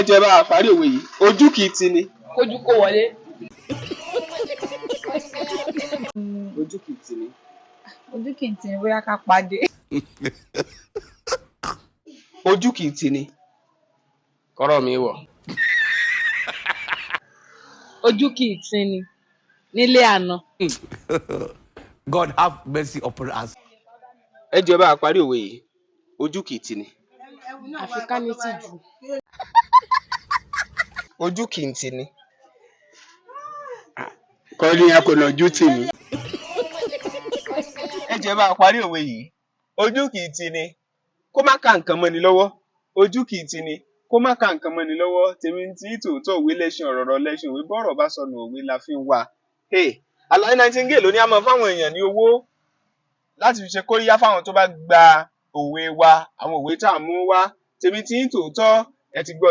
Jọ̀ọ́, ẹ bá wa parí òwe yìí: ojú kì í ti ni. Kójú kó wọlé. Ojú kì í ti ni. Ojú kì í tì ní, bóyá ká pàdé. Ojú kì í ti ni. Kọ́rọ̀ mi wọ̀. Ojú kì í tí ni nílé àná. God have mercy upon us. Ẹ jọ̀ọ́, ẹ bá wa parí òwe yìí: ojú kì í ti ni. Àfi ká ní tìjú. Ojú kì í ti ni. Kọ́ ní a kò lọ́jú tì mí. Ẹ jọ̀ọ́, ẹ bá wa parí òwe yìí: ojú kì í ti ni kó má ka nǹkan mọ́ni lọ́wọ́. Ojú kì í ti ni kó má ka nǹkan mọ́ni lọ́wọ́. Tèmi tí tòótọ́, òwe lẹ́ṣin ọ̀rọ̀, ọ̀rọ̀ lẹ́ṣin òwe. Bọ́rọ̀ bá sọnù, òwe la fi ń wá. Hey, Àlàyé Nightingale ló ní a máa fáwọn èèyàn ní owó láti fi ṣe kóríyá fáwọn tó bá gba òwe wa, àwọn òwe tá à ń mú wá. Tèmi tí tòótọ́, ẹ ti gbọ́.